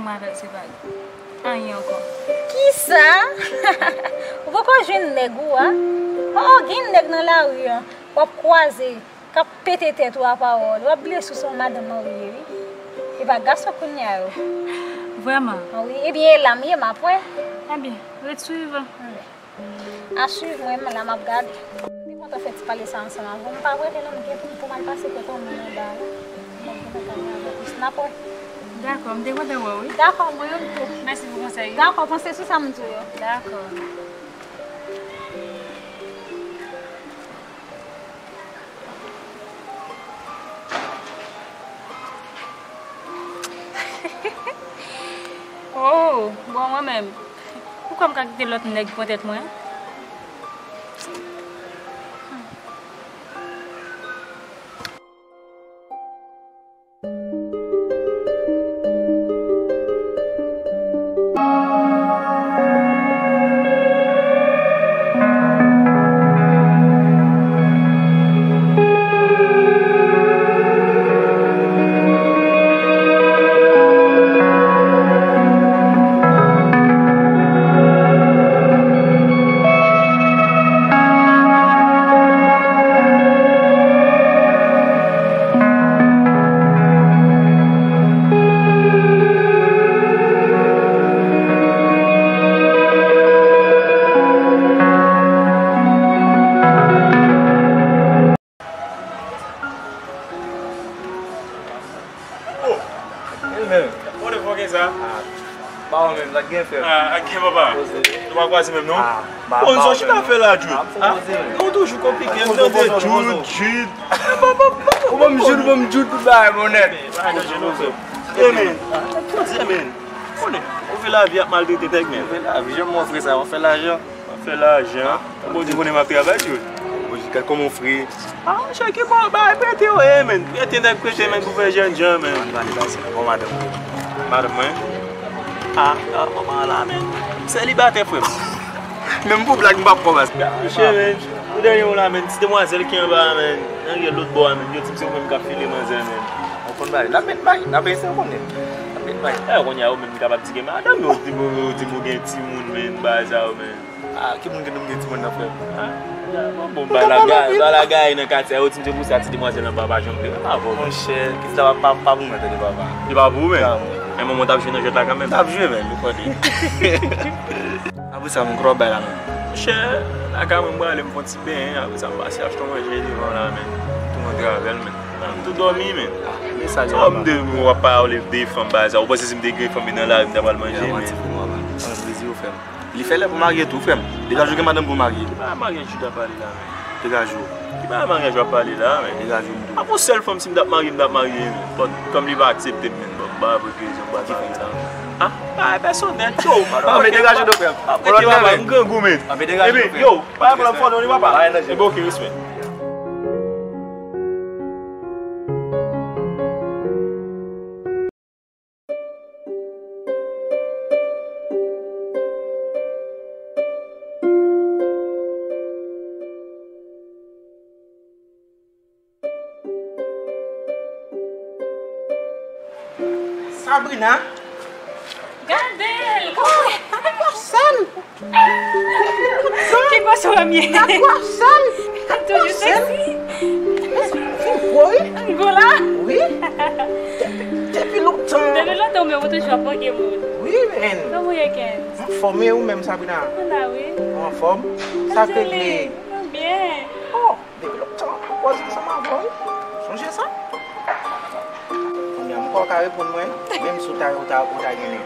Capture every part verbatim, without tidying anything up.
Mwen avè l se pa anyen ankò. Kisa? Ou poko jwenn nèg ou a? Oh, gen nèg nan lari an. W ap kwaze, k ap pete tèt ou a pawòl. W ap bliye si w se yon madanm marye, wi. E pa gason kounye a yo. Vrèman? Ah wi. Ebyen, e la m ye, m ap wè. Ebyen, ret swiv. A swiv mwen, m la m ap gade. M te kontan fè ti pale sa ansanm avè w. M pa prete non, m gen pou m, pou m al pase kote yon moun anba la. M ap gen kontan avè w. N ap wè. Dakò, m te kontan wè w, wi. Dakò, mwen menm tou. Mèsi pou konsèy yo. Dakò, panse sou sa m di w yo. Dakò. Oh, bon, mwen menm. Poukwa m ka kite lòt nèg pran tèt mwen? Oh! E menm. Kote fòkè sa? Ah, pa ou menm, sa k gen fè? Ah, ak gen papa. Poze. Nou pa kwaze menm non? Ah, ba, bon, ba, zò, chita fè la, Jude. Ah, m fè poze menm. Nou toujou konplike, m tande Jude, Jude. Ou ban m Jude, ou ban m Jude, tout bagay, mon nèg. Bagay nan je nou fè. E men, e men. Konnen, ou fè lavi ap maltrete nèg menm. Ou fè lavi, jan m montre sa, ou fè lajan. Fè lajan. Bondye konnen m ap travay, Jude. Bondye, gad kòman w fre. Ah, monchè, ki bò, bay, prete yo ye, men. Prete nèg, prete, men, pou fè jènjan, men. Ann pale, bay, se bon madanm mwen. Madanm mwen? Ah, ah, manman la, men. Selibatè, frè m. Menm pou blag, m p ap kòmanse. Monchè, men. Pou dènye w la, men. Ti demwazèl ki anba a, men. Nan lòt bò a, men. Yo di m se ou menm k ap file manzè, men. Ou konn bagay. N ap met bagay. N ap eseye konnen. N ap met bagay. E, kounye a, ou menm kapab di gen madanm, yo di m, yo di m ou gen timoun, men. Bagay sa yo, men. Ah, ki moun ki di m gen timoun nan, frè m? Ah, bon, bon, ba lagay, ba lagay nan katye a, yo di m se pou sa ti demwazèl anba pa janm vle menm avè w. Monchè, kisa pa, pa, pa pou mwen, tande papa. Se pa pou ou menm? Men manman w t ap jwe nan jwèt la kanmenm. T ap jwe, men, nou konnen. Apre sa, moun, kote w ap bay la menm? Monchè, lakay mwen, m prale, m fè yon ti benyen, apre sa, m pase achte yon manje devan la, men. Tou mwen travèl, men. M tou dòmi, men. Ah, men sa, sa w m de, w ap pale de fanm, bagay sa. Ou panse si m te gen fanm nan lari, m ta pral manje, men. Pran plezi w, frè m. Li fè lè pou marye tou, frè m. Degaj ou gen madanm pou marye. Ki bagay maryaj ou t ap pale la, men? Degaj ou. Ki bagay maryaj w ap pale la, men? Degaj ou m tou. Ak yon sèl fanm, si m t ap marye, m t ap marye, men. But, kòm li pa aksepte m, men, bon, m pa wè pou ki rezon m pral pale la. Ah, bagay pèsonèl, yo. Anben, degaj ou tou, frè m. Pa prete papa, m grangou, men. Anben, degaj ou tou, frè m. Ebyen, yo, pa pran fò non, li papa. Ebyen, oke, respè. Sabrina. Gade l! Kòman? Sa k pase l? Ki bò sou w ye? Gad gwosè l! Toujou seksi. Fin gwo, wi. Gwo la? Wi. Depi, depi lontan. Depi lontan, men ou toujou ap manke moun. Wi, men. Kòman w ye, Kenz? M anfòm, e ou menm, Sabrina? Mwen la, wi. Ou anfòm? Sa k regle? Mwen byen. Oh, depi lontan, m ap kwaze ansanm avè w. Sonje sa? Kounye a, m kwè w ka reponn mwen, menm si w ta, w ta, w ta gen nèg.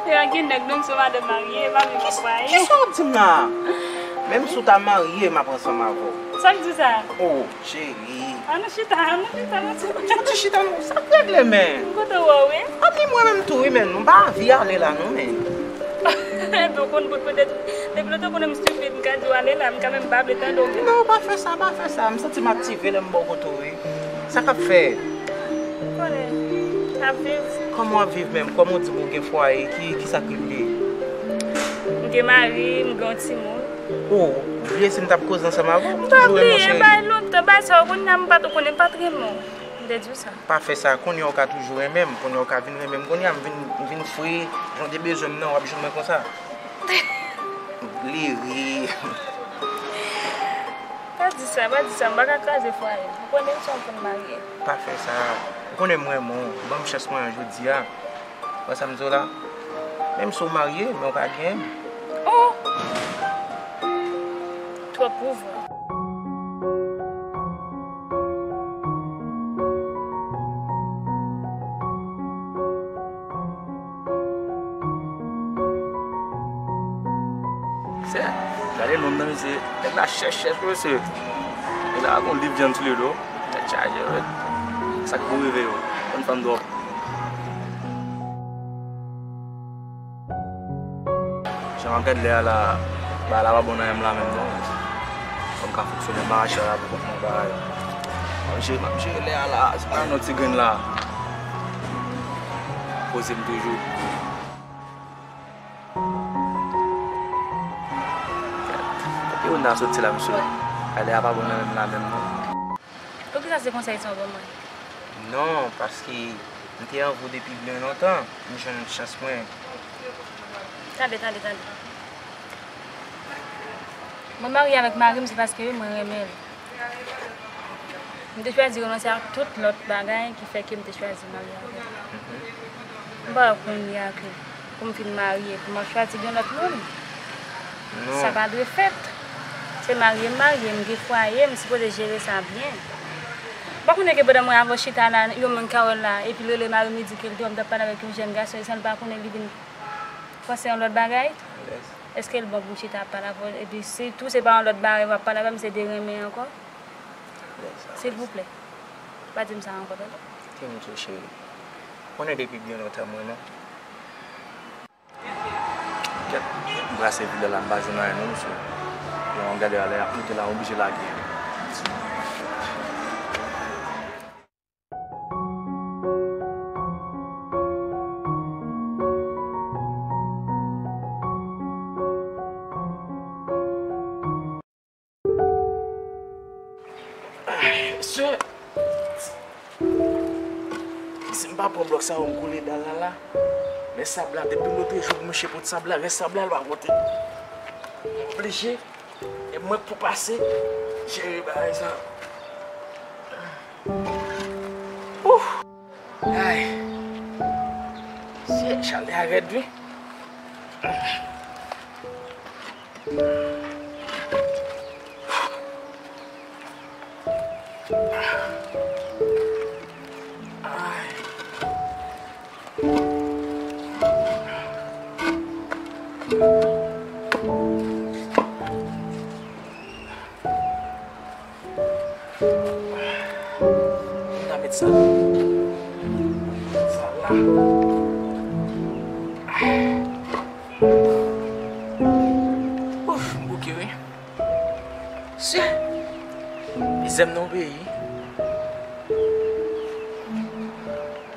E pa gen nèg, menm si w madanm marye, e pa menm ki, ki sa w di m la? Menm si w ta marye, m ap ansanm avè w. Sa k di sa? Oh, cheri. Ann nou chita, ann nou chita, ann nou chita. Yon ti chita, non, sa k regle, men? M kontan wè w, wi. Ann ni mwen menm tou, wi, men. M pa anvi ale la, non, men. Epi w konn bout poutèt, depi lontan w konnen m stupid, m ka di w ale la, m ka menm pa vle tande w menm. Non, pa fè sa, pa fè sa. M santi m aktive lè m bò kote w, wi. Sa k ap fèt? Konnen, ap viv. Kòman w ap viv menm? Kòman w di m ou gen fwaye? Ki, ki sa k regle? M gen mari, m gen yon timoun. Oh, ou bliye si m t ap koze ansanm avè w? M pa bliye, bay lontan, bay sa, ou konn nan m pa t, ou konnen m pa t renmen w. M te di w sa. Pa fè sa, kounye a w ka toujou renmen m, kounye a w ka vin renmen m, kounye a m vin, m vin fre, jan w te bezwen m nan, w ap jwenn mwen konsa. Li ri. Pa di sa, pa di sa, m pa ka kraze fwaye m. Ou konnen m se yon fanm marye. Pa fè sa. Ou konnen m renmen w, ban m chans mwen an jodi a. Wè sa m di w la? Menm si w marye, men w pa genyen m. Oh! Twòp pouvwa. Sè, gade nonm nan, mesye. Nèg la chèch, chèch, mesye. Nèg la gon liv vyann sou li do. Tèt chaje, wi. Sa k pou rive yo? Konn fanm twòp. Jan m ap gad lè a la, bagay la pa bon nan men m la menm non. Fò m ka fonksyone, m pa mache la pou kont mwen bagay. M ap jere, m ap jere lè a la, se pa yon ti grenn la. Poze m toujou. Kote Rona soti la, mesye? Bagay la pa bon nan men m la menm non. Poukisa se konsa w ban mwen? Non, paske m te anvi w depi byen lontan, m jwenn chans mwen. Tande, tande, tande. Mwen marye avèk mari m, se paske mwen renmen l. M te chwazi renonse ak tout lòt bagay ki fè ke m te chwazi marye avè l. M pa wè kounye a ke pou m fin marye, pou m ap chwazi gen lòt moun. Non. Sa pa dwe fèt. Se marye m marye, m gen fwaye, m sipoze jere sa byen. Ou pa konnen ke pandan mwen avè w chita la, yon moun ka wè l la, epi l rele mari m, li di ke l te wè m t ap pale avèk yon jèn gason, e san l pa konnen li vin panse yon lòt bagay? Èske l bon pou m chita ap pale avè w? Epi sitou se pa yon lòt bagay w ap pale avè m, se de renmen ankò? Silvouplè, pa di m sa ankò, tande? Ki moun tou, cheri? Konnen depi byen lontan mwen non. Kèt, m brase vilaj la, m pa jwenn anyen non, mesye. Yon gade a lè y ap moute la, oblije lage. Mesye, si m pa pran blòk sa yo, m koule dal la la. Men sab la, depi lotrejou pou m chèche pot sab la, rès sab la, l pa pote. M oblije, e mwen k pou pase, jere bagay sa. Ouf! Ay. Shit, chalè a rèd wi. Ay. Mwen ta met sa. Sa la. Ouf, m bouke wi. Se. Mizè m nan yon peyi.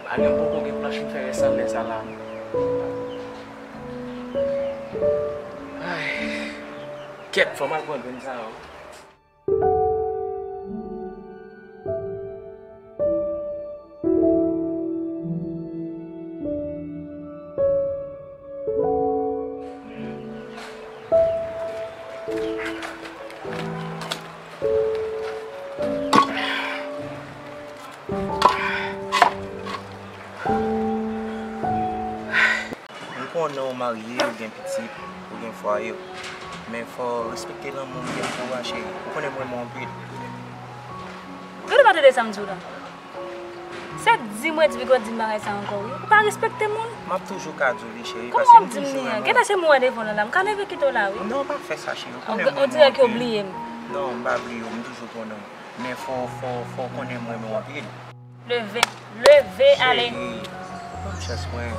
Pa gen poko gen planch m fè rès anlè sa la. Ay. Kèt, fò m al pran grenn sa yo. M konnen w marye, w gen pitit, w gen fwaye w. Men fò w respekte lanmou m gen pou w a, cheri. Ou konnen m renmen w anpil. Gade w pa tande sa m di w la. Sèt di mwen, di piga w di m bagay sa ankò, wi. Ou pa respekte moun. M ap toujou ka di w li, cheri, paske m toujou renmen w. Kòman w ap di m li an? Gentan se mwen devan w la, m ka leve kite w la, wi. Non, pa fè sa, cheri. Ou konnen m renmen w anpil. On dirè ke w bliye m. Non, m pa bliye w, m toujou konnen w. Men fò, fò, fò w konnen m renmen w anpil. Leve, leve, ale. Cheri, ban m chans mwen.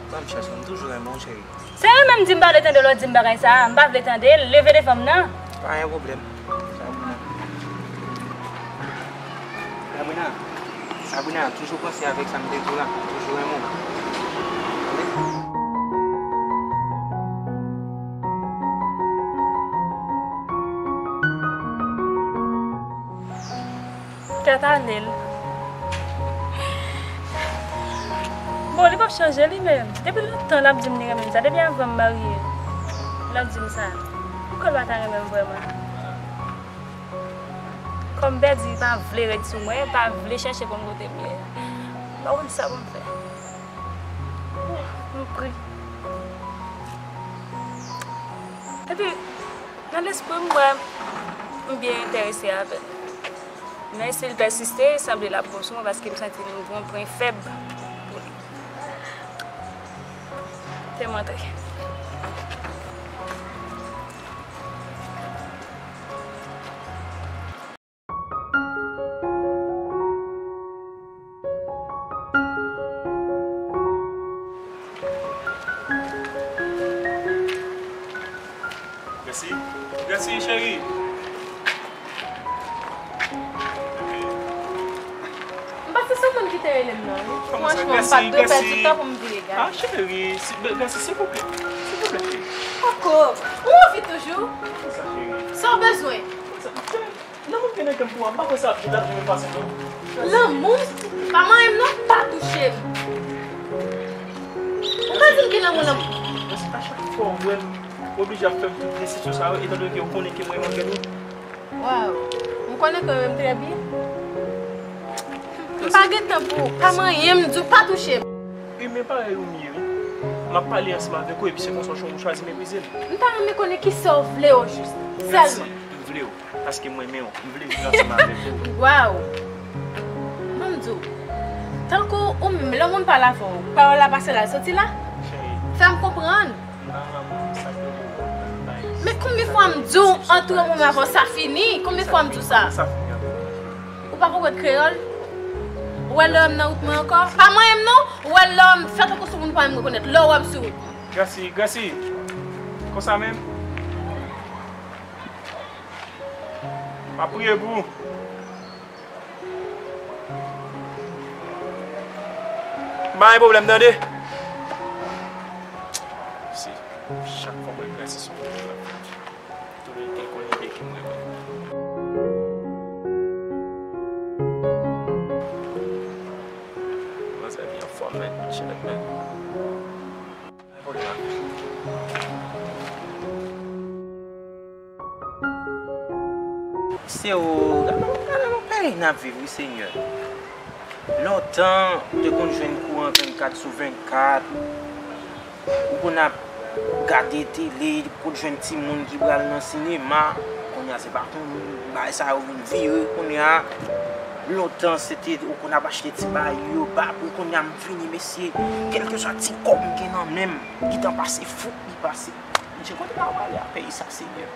Ban m chans mwen, m toujou renmen w, cheri. Se ou menm di m pa vle tande lè w di m bagay sa a, m pa vle tande l, leve devan m nan. Pa gen pwoblèm. Sabrina. Sabrina, Sabrina, toujou panse avèk sa m te di w la, toujou renmen w. Tande? Tèt Anèl, Bon, li p ap chanje li menm. Depi lontan l ap di m li renmen m sa. Depi anvan m marye, l ap di m sa. Poukò l pa ta renmen m vrèman? Kòm Bèdi pa vle ret sou mwen, pa vle chèche konn kote m ye. M pa konn sa pou m fè. M pri. Epi, nan lespri m, m wè m byen enterese avè l. Men si l pèsiste, sanble l ap bon sou mwen paske m santi m gen yon pwen fèb pou li. Kite m antre. Gracie, Gracie, cheri. M panse se yon moun ki te rele m nan, wi. Kòman sa? Franchman, m pa t dwe pèdi tan pou m vire gade. Ah, cheri, Gracie, silvouplè. Silvouplè, cheri. Poko. Ou anvi toujou? Kòman sa, cheri? Sa w bezwen? Lanmou m gen nan kè m pou ou a, m pa kwè sa ap vin, l ap vin fasil non. Lanmou? Pa manyen m non, pa touche m. Ou pa di m gen lanmou nan. Mèsi, a chak fwa w wè m oblije ap fè m tout desizyon sa yo, etandone ke w konnen ke mwen renmen w anpil. Waw, m konnen ke w renmen m trè byen. M pa gen tan pou ou, pa manyen m, m di w pa touche m. Imen parèy ou m ye, wi. M ap pale ansanm avèk ou, epi se konsa w chwazi meprize m. M ta renmen konnen kisa w vle o jis, sèlman. M vle w. Paske m renmen w, m vle viv ansanm avèk ou. Waw! Ban m di w, tankou ou menm, lè yon moun pale avè w, pawòl la pase l al soti la? Cheri. Fè m konprann. Nan lanmou, sa k rele love, bay. Men konbyen fwa m di w, antre yon moun avè w, sa fini? Konbyen fwa m di w sa? Sa fini avè w. Ou pa konprann kreyòl? Ou wè lè m nan wout mwen ankò? Pa manyen m non! Ou wè lè m fè tankou sou moun pa menm rekonèt. Lè w wè m sou wout mwen. Gracie, Gracie! Konsa menm? M ap priye pou ou. M pa gen pwoblèm, tande. Si, chak fwa mwen glase sou moun la, tounen te konn ide ki mwen menm. Manzè byen anfòm, men, chèlèk, men. Se ou, gade, gade yon peyi n ap viv, wi, Senyè. Lontan, ou te konn jwenn kouran vennkat sou vennkat. Ou konn ap gade tele, ou konn jwenn timoun ki pral nan sinema. Kounye a, se pa konn bagay sa yo vin vire. Kounye a, lontan, se te, ou konn ap achte ti bagay yo, bab, wi, kounye a, m vini, mesye, kèlkeswa ti kòb m gen nan men m, li t an pase fout, li pase. Mesye, kote la w prale a peyi sa, Senyè?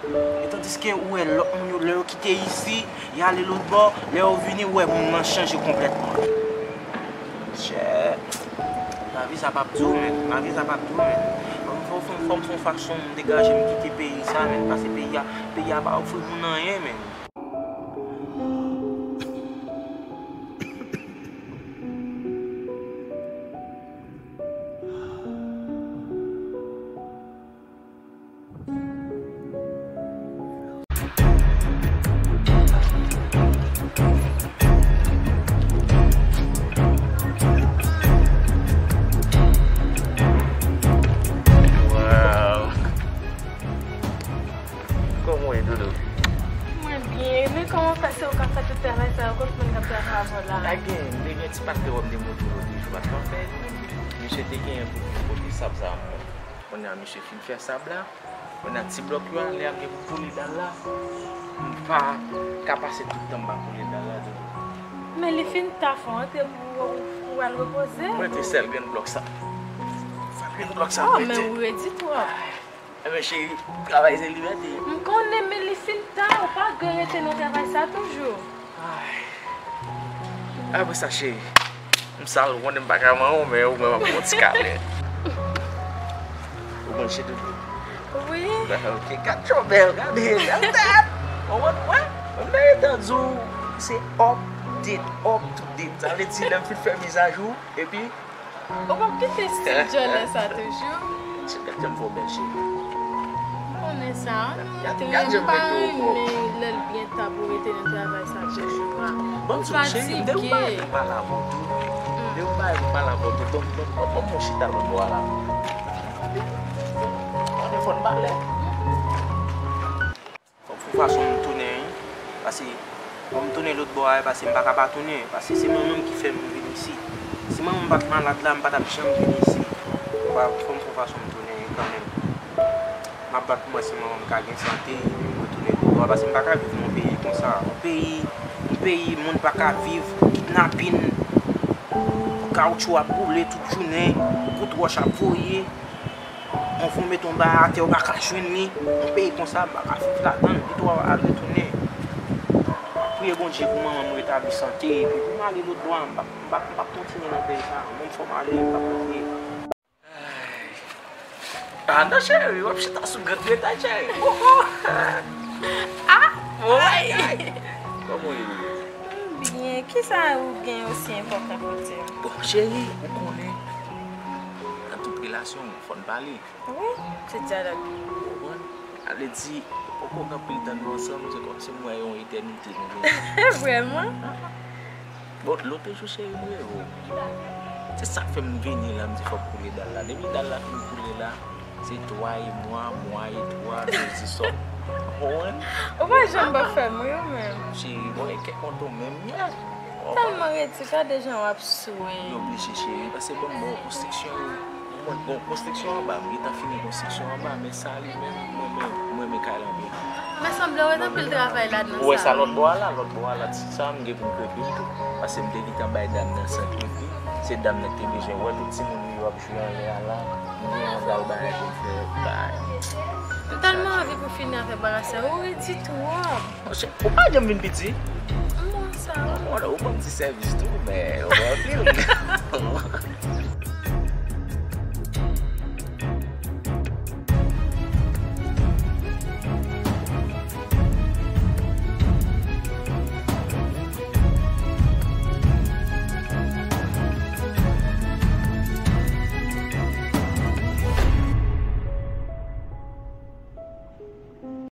E tandiske ou wè lòt moun yo, lè yo kite isi, y ale lòtbò, lè yo vini, ou wè moun nan chanje konplètman. Chè, lavi sa p ap di w, men. Lavi sa p ap di w, men. Fò, fò, fò, fò m fè yon fason m degaje m kite peyi sa, men. Paske peyi a, peyi a pa ofri moun anyen, men. Wow. Kòman w ye, Doudou? Mwen byen, men kòman w fè se ou k ap fè tout travay sa yo, kot moun k ap travay avè w la? Pa gen, m te gen ti patnè w ap demontre w de jou pa t fè. Misye te genyen pou l pote sab sa a. Kounye a misye fin fè sab la. Kounye a ti blòk yo a, lè a m gen pou poule dal la, m pa ka pase tout tan m pa poule dal la tou. Men li fin ta fon, antre pou ou al repoze. Mwen te sèl grenn blòk sa. Sèl grenn blòk sa. Oh, men ou redi twòp. Enben cheri, travay se libète. M konnen, men li fin ta, ou pa dwe rete nan travay sa toujou. Ay. Apre sa, cheri, m sal, ou konnen m pa ka manyen w, men ou mwen m ap pran ti kalè. Ou konn cheri doudou? Wi. Ok, gad jan w bèl, gade, gade tèt. Ou konn, wè, mwen m te gentan di w, se update, up to date. Sa vle di, lè m fin fè mizajou, epi Ou p ap kite stil djòlè sa toujou? Gad jan m fè w bèl, cheri. M konnen sa, non? Gad, gad jan m mete w pwòp. M pa renmen lè l byen ta pou rete nan travay sa toujou a. Ou fatige. Ban m di w, cheri, m te, ou pa, ou pa la pou tou. Yon bagay pou m pale avè w tou. Bon, bon, bon, bon, bon, chita lòt bò a la. Tande, fò n pale. Fò m fè fason m tounen, wi. Paske fò m tounen lòt bò a, paske m pa ka pa tounen. Paske se manman m ki fè m vin isit. Si manman m pa t malad la, m pa t ap janm vin isit. Fò m fè fason m tounen kanmenm. M ap bat pou mwen si manman m ka gen sante, pou m retounen lòt bò a, paske m pa ka viv nan yon peyi konsa. Yon peyi, yon peyi, moun pa ka viv, kidnapin, kawotchou ap boule tout jounen, kout wòch ap voye, yon fon mete yon bagay atè, ou pa ka jwenn li. Yon peyi konsa, m pa ka viv ladan l, li twò al retounen. M ap priye Bondye pou manman m retabli sante, epi pou m ale lòt bò a, m p ap, m p ap, m p ap kontinye nan peyi sa. Bon, fò m ale, m p ap kontinye. Ah, non, cheri, w ap chita sou grenn grenn, cheri. Oh, oh. Ah, oh, ay, ay. Kòman w ye? M byen. Kisa ou gen osi enpòtan pou di m? Bon, cheri, ou konnen, nan tout relasyon, fò n pale. Wi, se dyalòg. Ou konprann? Sa vle di, poko gen anpil tan nou ansanm, se kòmsi m wè yon etènite nou genyen. Vrèman? Bon, lòt jou, cheri, m reve w. Se sa k fè m vini la, m di fò m koule dal la. Depi dal la fin koule la, se twa e mwa, mwa e twa, mezi sòt. Ou konprann? Ou pa janm pa fè m ri, ou menm. Cheri, bon, e kè kont ou menm, yè. Tèlman redi, gade jan w ap swe. Yo oblije, cheri, pase ban m ba w konstriksyon yo. Mwen, bon, konstriksyon anba, m gentan fini konstriksyon anba, men sa li menm, mwen, mwen, mwen renmen kay la anpil. Men sanble w ret anpil travay ladan. Ou wè sa lòt bò a la, lòt bò a la, ti sa, m gen pou m krepe l tou. Pase m te gentan bay dam nan san krepe. Se dam nan ki te bezwen wè tout timoun li yo ap jwe anlè a la. M gen yon dal bagay pou m fè, bay. M tèlman anvi pou fini avè bagay sa, ou redi twòp. Monchè, ou pa janm vin piti. M wè sa. Ou, ou ban m ti sèvis tou, men ou wè anpil.